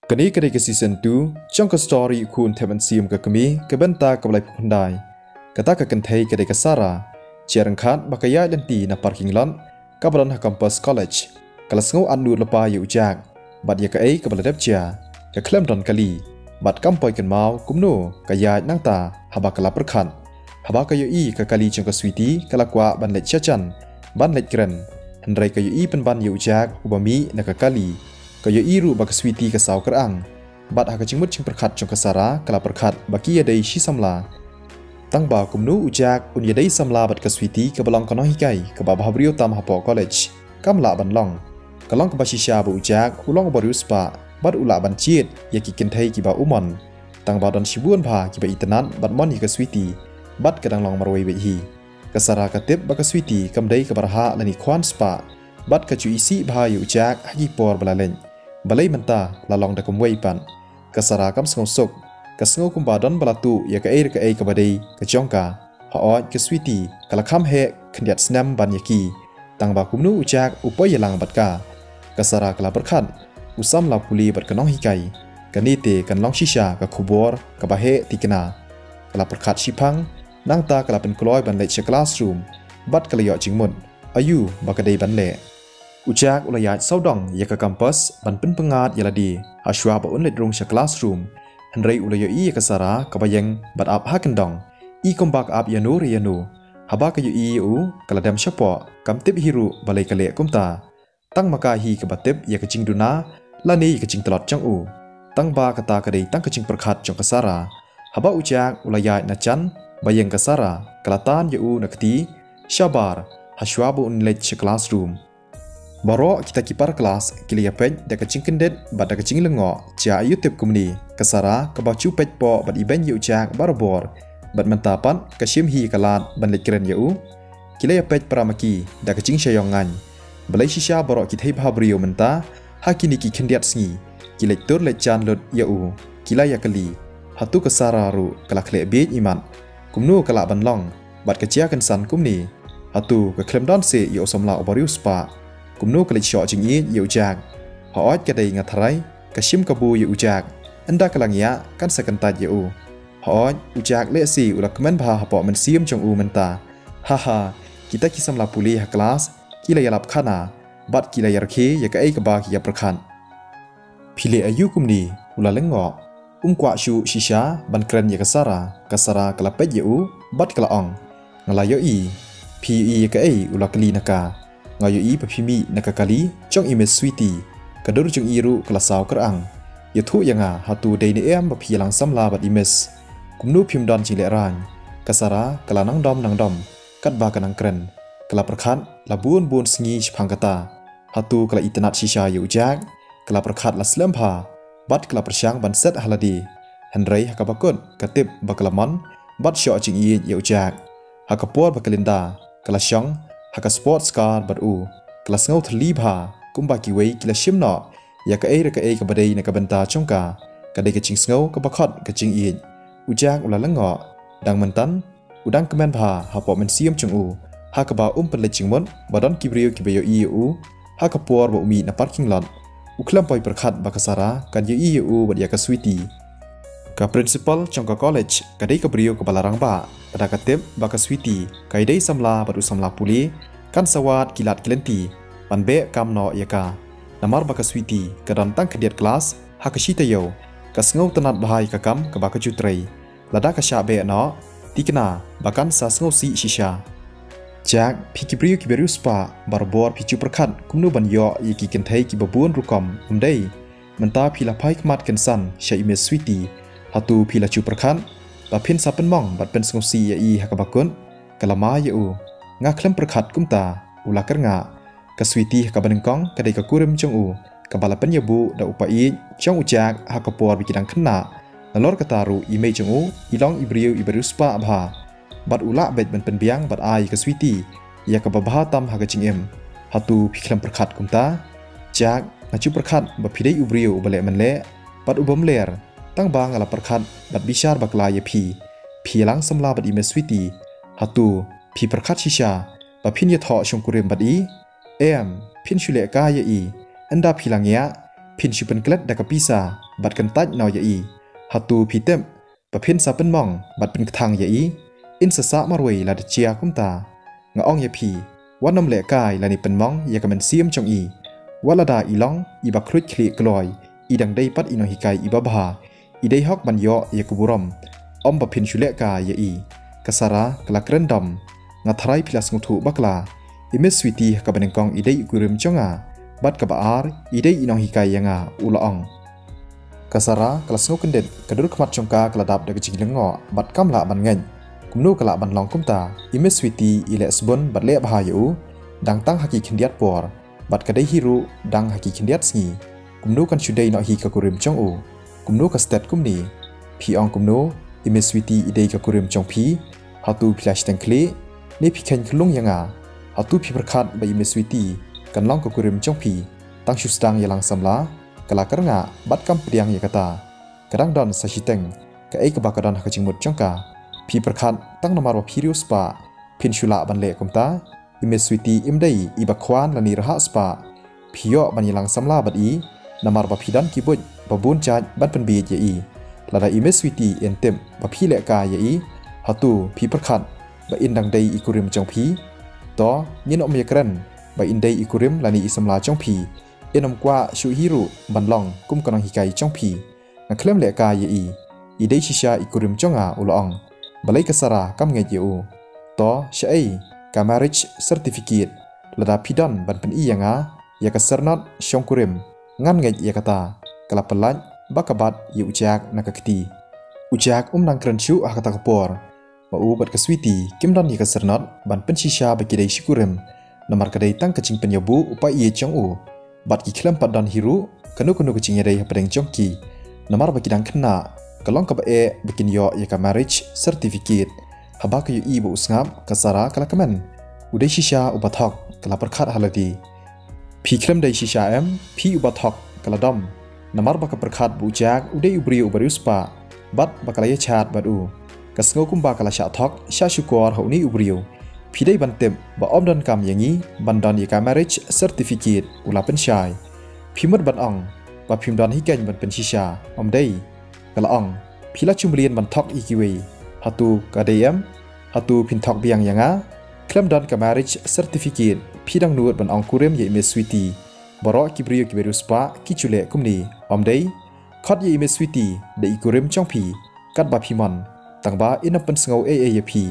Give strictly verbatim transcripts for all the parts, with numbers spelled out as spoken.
Kane ka dei ka season two jong ka story U Khun Thep Mynsiem Ka Kmie, ka bynta kaba laiphew khyndai. Kata ka kynthei ka dei ka Sara. Jia ryngkhat ba ka ïaid lynti na parking lot kaba don ha campus college, ka la sngew atnud lypa ïa u Jack bad ïa kaei kaba la dep jia. Ka khlem don kali bad kam poi kynmaw kumno ka ïaid nangta haba ka la pyrkhat. Haba ka ïohi ka kali jong ka Sweety ka la kwah ban leit sha jan ban leit kren, hynrei ka ïohi pynban ïa u Jack uba mih na ka kali. Ka ïohi ruh ba ka Sweety ka saw kyrang. Bad ha ka jingmut jingpyrkhat jong ka Sara ka la pyrkhat ba ki ïadei shi samla. Tang ba kumno u Jack un ïadei samla bad ka Sweety kaba long ka nonghikai kaba bhabriew tam hapoh college, kam lah ban long. Ka long kaba shisha ba u Jack u long uba riewspah bad u lah ban jied ïa ki kynthei kiba u mon. Tang ba don shibun bha kiba itynnad bad mon ïa ka Sweety bad ka dang long marwei beit hi. Ka Sara ka tip ba ka Sweety kam dei kaba rhah lane khwan spah bad ka ju isih bha ïa u Jack ha ki por ba la leit. Balei mynta la long da kumwei pat? Ka Sara kam sngewsuk. Ka sngew kumba don ba la tuh ïa kaei re kaei kaba dei ka jong ka. Hooid, ka Sweety ka la kham heh khyndiat snem ban ïa ki. Tang ba kumno u Jack u poi ïalang bad ka? Ka Sara ka la pyrkhat, u samla pule bad ka nonghikai, kane te kan long shisha ka khubor kaba heh thikna. Ka la pyrkhat shiphang, nangta ka la pynkloi ban leit sha classroom bad ka la ïoh jingmut. Aïu ba ka dei ban leh? U Jack u la ïaid sawdong ïa ka campus ban pynpyngngad ïa lade hashwa ba un leit rung sha classroom. Hynrei u la ïohi ïa ka Sara kaba ïeng bad ap ha kyndong, i kumba ka ap ïano re ïano. Haba ka ïohi ïa u ka la dem shapoh, kam tip hi ruh balei ka leh kumta. Tang ma ka hi kaba tip ïa ka jingduna lane ïa ka jingtlot jong u. Tang ba kata ka dei tang ka jingpyrkhat jong ka Sara. Haba u Jack u la ïaid na jan ba ïeng ka Sara ka la tan ïa u na kti shabar hashwa ba un leit sha classroom. Baroh kita ki para klas ki la ïapeit da ka jingkyndit bad da ka jinglyngngoh. Jia aïu tip kumne, ka Sara kaba ju peit poh bad ibeiñ ïa u Jack barabor bad mynta pat ka shim hi ka lad ban leit kren ïa u. Ki la ïapeit para ma ki da ka jingshah ïong ngaiñ. Balei shisha baroh ki thei bhabriew mynta ha kine ki khyndiat sngi ki leit tur leit jan lut ïa u? Ki la ïakylli. Hato ka Sara ruh ka la khleh bieit imat? Kumno ka lah ban long bad ka jia kynsan kumne? Hato ka khlem don seh ïa u samla uba riewspah? Kumno ka leit shoh jingïeit ïa u Jack? Hooid, ka dei, nga tharai ka shim kabu ïa u Jack. Ynda ka la ngiah kan sa kyntait ïa u. Hooid, u Jack lehse u la kmen bha hapoh mynsiem jong u mynta. Haha, kita ki samla pule ha klas ki la ïalap khana bad ki la ïarkhie ïa kaei kaba ki ïapyrkhat. Phi leh aïu kumne? U la lyngngoh. Um kwah shuh shisha ban kren ïa ka Sara. Ka Sara ka la peit ïa u bad ka la ong, nga la ïohi. Phi ïohi ïa kaei? U la kylli na ka. Nga ïohi ba phi mih na ka kali jong i Miss Sweety. Ka dur jong i ruh ka la saw kyrang. Ïathuh ïa nga, hato dei ne em ba phi ïalang samla bad i Miss? Kumno phim don jinglehraiñ? Ka Sara ka la nang dom nang dom katba ka nang kren. Ka la pyrkhat la bun bun sngi shaphang kata. Hato ka la itynnad shisha ïa u Jack? Ka la pyrkhat la slem bha bad ka la pyrshang ban set ha lade. Hynrei ha kaba kut ka tip ba ka la mon bad shoh jingïeit ïa u Jack. Ha ka por ba ka Linda ka la shong ha ka sports car bad u, ka la sngew thylli bha kumba kiwei ki la shim noh ïa kaei re kaei kaba dei na ka bynta jong ka. Ka dei ka jingsngew kaba khot ka jingïeit. U Jack u la lyngngoh. Dang mynta u dang kmen bha hapoh mynsiem jong u ha kaba um pynleit jingmut ba don ki briew kiba ïohi ïa u ha ka por ba u mih na parking lot. U khlem poi pyrkhat ba ka Sara kan ïohi ïa u bad ïa ka Sweety. Ka principal jong ka college ka dei ka briew kaba la rangbah. Lada ka tip ba ka Sweety ka ïadei samla bad u samla pule, kan sa wad ki lad ki lynti ban beh kam noh ïa ka. Namar ba ka Sweety ka don tang khyndiat klas ha ka shi taïew, ka sngewtynnad bha ïa ka kam kaba ka ju trei. Lada ka shah beh noh, thikna ba kan sa sngewsih shisha. Jack, phi ki briew kiba riewspah, barabor phi ju pyrkhat kumno ban ïoh ïa ki kynthei kiba bun rukom, ym dei? Mynta phi la phai khmat kynsan sha i Miss Sweety. Hato phi la ju pyrkhat ba phin sa pynmong bad pynsngewsih ïa i ha kaba kut? Ka la mai ïa u. Nga khlem pyrkhat kumta, u la kyrngah. Ka Sweety ha kaba nyngkong ka dei ka kurim jong u, kaba la pynïabuh da u paieit jong u Jack ha ka por ba ki dang khynnah. Nalor kata ruh i mei jong u i long i briew iba riewspah bha. Bad u lah beit ban pynbiang bad ai ïa ka Sweety ïa kaba bha tam ha ka jingim. Hato phi khlem pyrkhat kumta? Jack, nga ju pyrkhat ba phi dei u briew uba leh mynleh bad uba mler. Tang ba nga la pyrkhat bad bishar bakla ïa phi. Phi ïalang samla bad i Miss Sweety. Hato phi pyrkhat shisha ba phin ïathoh shongkurim bad i? Em, phin shu leh kai ïa i. Ynda phi la ngiah, phin shu pynklet da ka pisa bad kyntait noh ïa i. Hato phi tip ba phin sa pynmong bad pynkthang ïa i? In sa sah marwei lada jia kumta. Nga ong ïa phi, wat nym lehkai lane pynmong ïa ka mynsiem jong i. Wat lada i long iba khluit khlieh kloi, i dang dei pat i nonghikai iba bha, i dei hok ban ïoh ïa ka burom. Ym ba phin shu lehkai ïa i. Ka Sara ka la kren dom. Nga tharai phi la sngewthuh bakla. I Miss Sweety ha kaba nyngkong i dei i kurim jong nga, bad kaba ar i dei i nonghikai ïa nga, u la ong. Ka Sara ka la sngew kyndit, ka dur khmat jong ka ka la dap da ka jinglyngngoh bad kam lah ban ngeit. Kumno ka lah ban long kumta? I Miss Sweety i leh sbun bad leh bha ïa u, dang tang ha ki khyndiat por, bad ka dei hi ruh dang ha ki khyndiat sngi. Kumno kan shu dei noh hi ka kurim jong u? Kumno ka stet kumne? Phi ong kumno i Miss Sweety i dei ka kurim jong phi? Hato phi la shiteng khlieh, ne phi kheiñ khyllung ïa nga? Hato phi pyrkhat ba i Miss Sweety kan long ka kurim jong phi? Tang shu sdang ïalang samla, ka la kyrngah bad kam pdiang ïa kata. Ka dang don sa shiteng kaei kaba ka don ha ka jingmut jong ka. Phi pyrkhat tang namar ba phi riewspah phin shu lah ban leh kumta? I Miss Sweety im dei iba khwan lane rhah spah. Phi ïoh ban ïalang samla bad i namar ba phi don ki buit ba bun jait ban pynbieit ïa i. Lada i Miss Sweety in tip ba phi lehkai ïa i, hato phi pyrkhat ba in dang dei i kurim jong phi? To, ngin ym ïakren ba in dei i kurim lane i samla jong phi. In ym kwah shuh hi ruh ban long kum ka nonghikai jong phi. Nga khlem lehkai ïa i. I dei shisha i kurim jong nga, u la ong. Balei ka Sara kam ngeit ïa u? To, shaei ka marriage certificate? Lada phi don ban pyni ïa nga ïa ka syrnod shongkurim, ngan ngeit ïa kata. Ka la pyllait ba ka bat ïa u Jack na ka kti. U Jack um nang kren shuh ha kata ka por. Ma u bad ka Sweety kim don ïa ka syrnod ban pynshisha ba ki dei shi kurim, namar ka dei tang ka jingpynïabuh u paid jong u. Bad ki khlem pat don hi ruh kano kano ka jingïadei hapdeng jong ki, namar ba ki dang khynnah. Ka long kaba eh ba kin ïoh ïa ka marriage certificate. Haba ka ïohi ba u sngap, ka Sara ka la kmen. U dei shisha uba thok, ka la pyrkhat ha lade. Phi khlem dei shisha em, phi uba thok, ka la dom. Namar ba ka pyrkhat ba u Jack u dei u briew uba riewspah, bad ba ka la ïa chat bad u. Ka sngew kumba ka la shah thok, shah shukor ha une u briew. Phi dei ban tip ba ym donkam ïa ngi ban don ïa ka marriage certificate, u la pynshai. Phi mut ban ong ba phim don hi keiñ ban pynshisha, ym dei? Ka la ong, phi la ju mlien ban thok ïa kiwei. Hato ka dei em? Hato phin thok biang ïa nga? Khlem don ka marriage certificate, phi dang nud ban ong kurim ïa i Miss Sweety. Baroh ki briew kiba riewspah ki ju leh kumne, ym dei? Khot ïa i Miss Sweety da i kurim jong phi katba phi mon, tangba in ym pynsngew ei ei ïa phi.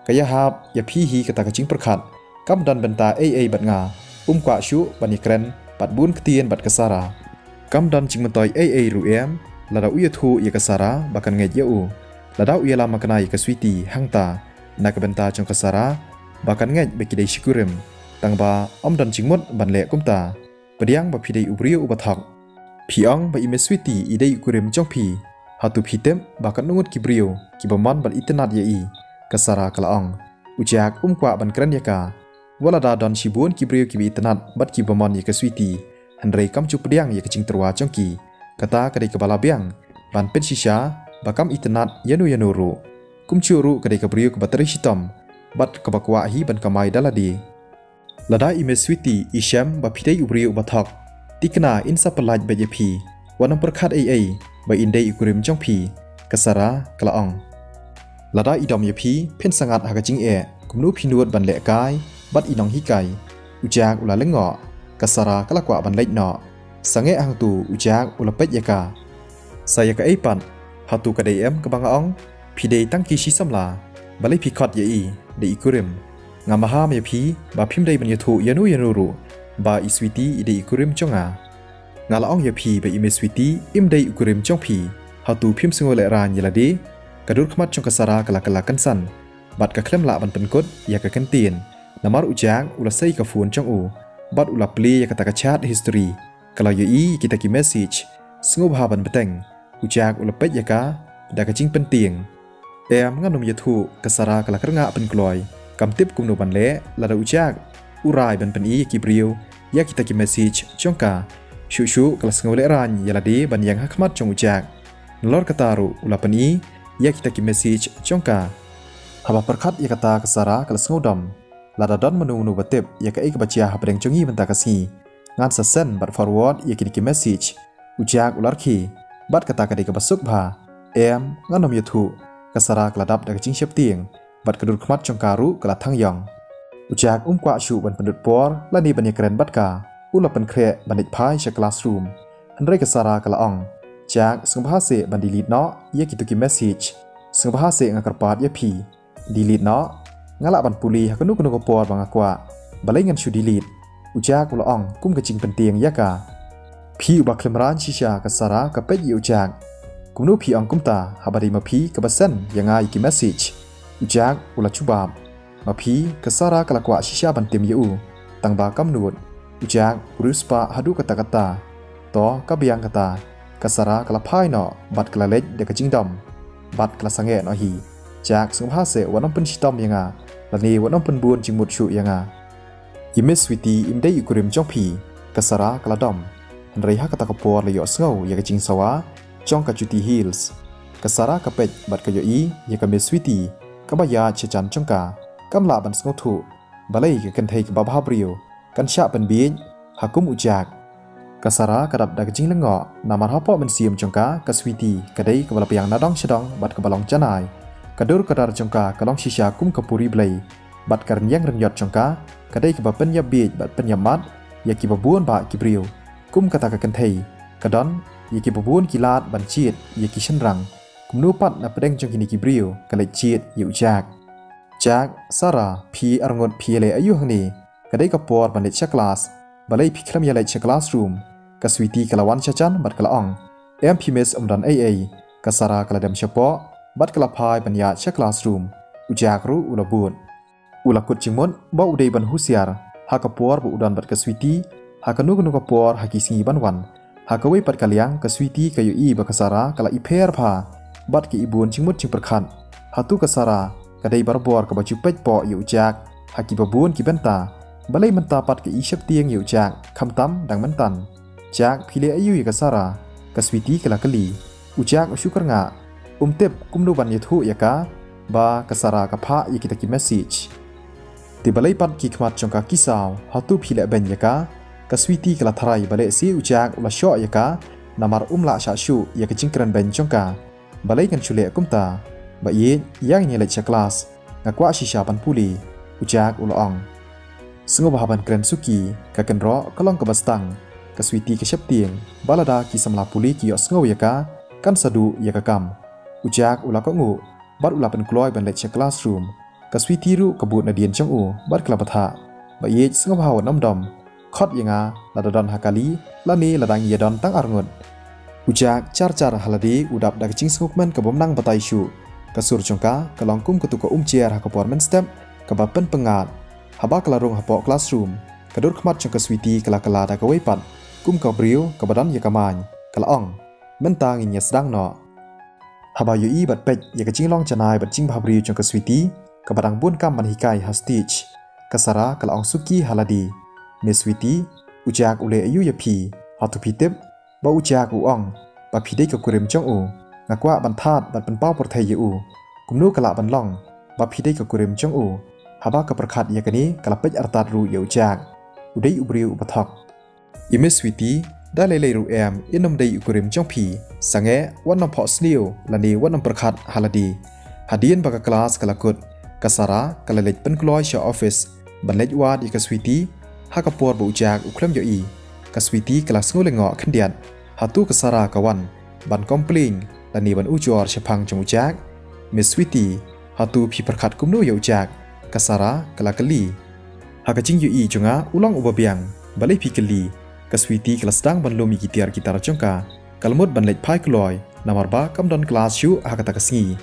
Ka ïahap ïa phi hi kata ka jingpyrkhat. Kam don bynta ei ei bad nga. Um kwah shuh ban ïakren bad bun ktien bad ka Sara. Kam don jingmyntoi ei ei ruh em, lada u ïathuh ïa ka Sara ba kan ngeit ïa u. Lada u ïalam makna ïa ka Sweety hangta na ka bynta jong ka Sara ba kan ngeit ba ki dei shi kurim, tangba ym don jingmut ban leh kumta. Pdiang ba phi dei u briew uba thok. Phi ong ba i Miss Sweety i dei u kurim jong phi. Hato phi tip ba katno ngut ki briew kiba mon ban itynnad ïa i? Ka Sara ka la ong. U Jack um kwah ban kren ïa ka. Wat lada don shibun ki briew kiba itynnad bad kiba mon ïa ka Sweety, hynrei kam ju pdiang ïa ka jingtyrwa jong ki. Kata ka dei kaba la biang ban pynshisha ba kam itynnad ïano ïano ruh. Kumjuh ruh ka dei ka briew kaba trei shitom bad kaba kwah hi ban kamai da lade. Lada i Miss Sweety i shem ba phi dei u briew uba thok, thikna in sa pyllait beit ïa phi. Wat nym pyrkhat ei ei ba in dei i kurim jong phi, ka Sara ka la ong. Lada i dom ïa phi, phin sa ngat ha ka jingeh kumno phi nud ban lehkai bad i nonghikai. U Jack u la lyngngoh, ka Sara ka la kwah ban leit noh. Sangeh hangto u Jack u la peit ïa ka. Sa ïa kaei pat? Hato ka dei em kaba nga ong? Phi dei tang ki shi samla. Balei phi khot ïa i da i kurim? Nga maham ïa phi ba phim dei ban ïathuh ïano ïano ruh ba i Sweety i dei i kurim jong nga. Nga la ong ïa phi ba i Miss Sweety im dei i kurim jong phi. Hato phim sngew lehraiñ ïa lade? Ka dur khmat jong ka Sara ka la kylla kynsan bad ka khlem lah ban pynkut ïa ka kyntien, namar u Jack u la sei ka phone jong u bad u la plie ïa kata ka chat history. Ka la ïohi ïa kita ki message. Sngewbha ban bteng. U Jack u la peit ïa ka da ka jingpyntieng. Em, ngan ym ïathuh, ka Sara ka la kyrngah pynkloi. Kam tip kumno ban leh lada u Jack u rai ban pyni ïa ki briew ïa kita ki message jong ka. Shuh shuh ka la sngew lehraiñ ïa lade ban ïeng ha khmat jong u Jack. Nalor kata ruh u la pyni ïa kita ki message jong ka. Haba pyrkhat ïa kata, ka Sara ka la sngew dom. Lada don mano mano ba tip ïa kaei kaba jia hapdeng jong ngi mynta ka sngi, ngan sa send bad forward ïa kine ki message. U Jack u la rkhie. Bad kata ka dei kaba suk bha. Em, ngan ym ïathuh. Ka Sara ka la dap da ka jingsheptieng. Bad ka dur khmat jong ka ruh ka la thang ïong. U Jack um kwah shuh ban pynlut por lane ban ïakren bad ka. U la pynkhreh ban leit phai sha classroom. Hynrei ka Sara ka la ong, Jack, sngewbha seh ban delete noh ïa kito ki message. Sngewbha seh, nga kyrpad ïa phi. Delete noh. Nga lah ban pule ha kano kano ka por ba nga kwah. Balei ngan shu delete? U Jack u la ong kum ka jingpyntieng ïa ka. Phi uba khlem rang shisha, ka Sara ka peit ïa u Jack. Kumno phi ong kumta, haba dei ma phi kaba send ïa nga ïa ki message? U Jack u la jubab. Ma phi, ka Sara ka la kwah shisha ban tim ïa u. Tang ba kam nud. U Jack u riewspah haduh katta katta. To, ka biang kata. Ka Sara ka la phai noh, bad ka la leit da ka jingdom. Bad ka la sangeh noh hi. Jack, sngewbha seh, wat nym pynshitom ïa nga. Lane wat nym pynbun jingmut shuh ïa nga. I Miss Sweety im dei i kurim jong phi. Ka Sara ka la dom. Hynrei ha kata ka por la ïohsngew ïa ka jingsawa jong ka Juti Hills. Ka Sara ka peit bad ka ïohi ïa ka Miss Sweety kaba ïaid sha jan jong ka. Kam lah ban sngewthuh balei ka kynthei kaba bhabriew kan shah pynbiej ha kum u Jack. Ka Sara ka dap da ka jinglyngngoh, namar hapoh mynsiem jong ka, ka Sweety ka dei kaba la biang na dong sha dong bad kaba long janai. Ka dur ka dar jong ka ka long shisha kum ka puri blei. Bad ka rynïeng rynïot jong ka ka dei kaba pynïap biej bad pynïap mat ïa kiba bun bah ki briew. Kum kata ka kynthei ka don ïa kiba bun ki lad ban jied ïa ki shynrang. Kumno pat na pdeng jong kine ki briew ka leit jied ïa u Jack. Jack, Sara, phi arngut phi ïaleh aïu hangne? Ka dei ka por ban leit sha klas. Balei phi khlem ïaleit sha classroom? Ka Sweety ka la wan sha jan bad ka la ong, em phi Miss, ym don ei ei. Ka Sara ka la dem shapoh bad ka la phai ban ïaid sha classroom. U Jack ruh u la bud. U la kut jingmut ba u dei ban husiar ha ka por ba u don bad ka Sweety, ha kano kano ka por ha ki sngi ban wan. Ha kawei pat ka liang, ka Sweety ka ïohi ba ka Sara ka la ipher bha bad ka ibun jingmut jingpyrkhat. Hato ka Sara ka dei barabor kaba ju peit poh ïa u Jack ha kiba bun ki bynta? Balei mynta pat ka isheptieng ïa u Jack khamtam dang myntan? Jack, phi leh aïu ïa ka Sara? Ka Sweety ka la kylli. U Jack u shu kyrngah. Um tip kumno ban ïathuh ïa ka ba ka Sara ka phah ïa kita ki message. Te balei pat ki khmat jong ka ki saw, hato phi leh beiñ ïa ka? Ka Sweety ka la tharai ba lehse u Jack u la shoh ïa ka, namar um lah shah shuh ïa ka jingkren beiñ jong ka. Balei ngan shu leh kumta? Ba ïeit, ïa ngin ïaleit sha klas. Nga kwah shisha ban pule. U Jack u la ong. Sngewbha ban kren suki, ka kynroh ka long kaba sdang. Ka Sweety ka sheptieng ba lada ki samla pule ki ïohsngew ïa ka, kan sa duh ïa ka kam. U Jack u la kohnguh bad u la pynkloi ban leit sha classroom. Ka Sweety ruh ka bud nadien jong u bad ka la bthah. Ba ïeit, sngewbha wat nym dom. Khot ïa nga lada don ha kali, lane lada ngi ïa don tang arngut. U Jack jar jar ha lade u dap da ka jingsngewkmen kaba ym nang batai shuh. Ka sur jong ka ka long kum katu ka umjer ha ka por mynstep kaba pynpyngngad. Haba ka la rung hapoh classroom, ka dur khmat jong ka Sweety ka la kylla da kawei pat kum ka briew kaba don ïa ka maiñ. Ka la ong, mynta ngin ïa sdang noh. Haba ïohi bad peit ïa ka jinglong janai bad jingbhabriew jong ka Sweety kaba dang bun kam ban hikai ha stage, ka Sara ka la ong suki ha lade, Miss Sweety, u Jack u leh aïu ïa phi? Hato phi tip ba u Jack u ong ba phi dei ka kurim jong u? Nga kwah ban thad bad pynpaw pyrthei ïa u. Kumno ka lah ban long ba phi dei ka kurim jong u? Haba ka pyrkhat ïa kane ka la peit artat ruh ïa u Jack. U dei u briew uba thok. I Miss Sweety, da lei lei ruh em, in ym dei u kurim jong phi. Sangeh, wat nym phohsniew lane wat nym pyrkhat ha lade. Hadien ba ka klas ka la kut, ka Sara ka la leit pynkloi sha office ban leit wad ïa ka Sweety. Ha ka por ba u Jack u khlem ïohi, ka Sweety ka la sngewlyngngoh khyndiat. Hato ka Sara ka wan ban complain lane ban ujor shaphang jong u Jack? Miss Sweety, hato phi pyrkhat kumno ïa u Jack? Ka Sara ka la kylli. Ha ka jingïohi jong nga u long uba biang. Balei phi kylli? Ka Sweety ka la sdang ban lum ïa ki tiar ki tar jong ka. Ka la mut ban leit phai kloi namar ba kam don klas shuh ha kata ka sngi.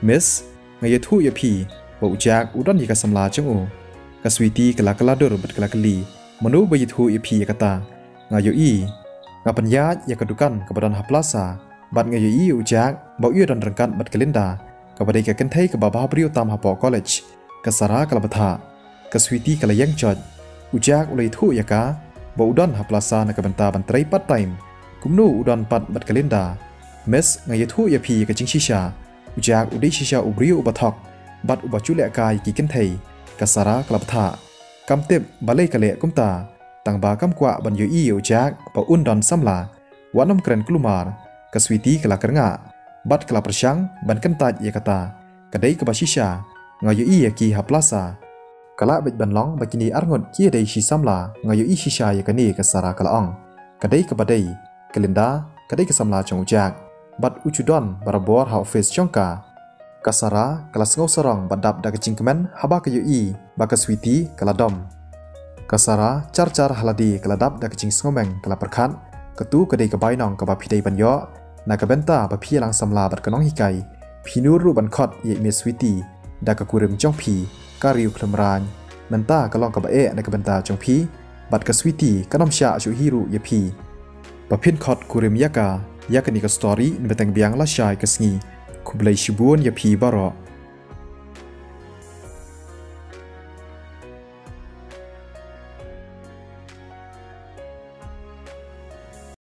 Miss, nga ïathuh ïa phi ba u Jack u don ïa ka samla jong u. Ka Sweety ka la kylla dur bad ka la kylli, mano ba ïathuh ïa phi ïa kata? Nga ïohi. Nga pynïaid ïa ka dukan kaba don ha plaza bad nga ïohi ïa u Jack ba u ïadon ryngkat bad ka Linda, kaba dei ka kynthei kaba bhabriew tam hapoh college. Ka Sara ka la bthah. Ka Sweety ka la ïeng joit. U Jack u la ïathuh ïa ka ba u don ha plaza na ka bynta ban trei part time. Kumno u don pat bad ka Linda? Miss, nga ïathuh ïa phi ïa ka jingshisha. U Jack u dei shisha u briew uba thok bad uba ju leh kai ïa ki kynthei. Ka Sara ka la bthah. Kam tip balei ka leh kumta, tang ba kam kwah ban ïohi ïa u Jack ba un don samla. Wat nym kren kulmar. Ka Sweety ka la kyrngah bad ka la pyrshang ban kyntait ïa kata. Ka dei kaba shisha, nga ïohi ïa ki ha plaza. Ka lah beit ban long ba kine arngut ki ïadei shi samla, nga ïohi shisha ïa kane, ka Sarah ka la ong. Ka dei kaba dei, ka Linda ka dei ka samla jong u Jack bad u ju don barabor ha office jong ka. Ka Sarah ka la sngew sarong bad dap da ka jingkmen haba ka ïohi ba ka Sweety ka la dom. Ka Sarah jar jar ha lade ka la dap da ka jingsngewmeng, ka la pyrkhat, katu ka dei ka bainong kaba phi dei ban ïoh na ka bynta ba phi ïalang samla bad ka nonghikai. Phi nur ruh ban khot ïa i Miss Sweety da ka kurim jong phi, ka riewkhyllipmat. Mynta ka long kaba eh na ka bynta jong phi bad ka Sweety kan ym shah shuh hi ruh ïa phi. Ba phin khot kurim ïa ka. Ïa kane ka story na bteng biang la shai ka sngi. Khublei shibun ïa phi baroh.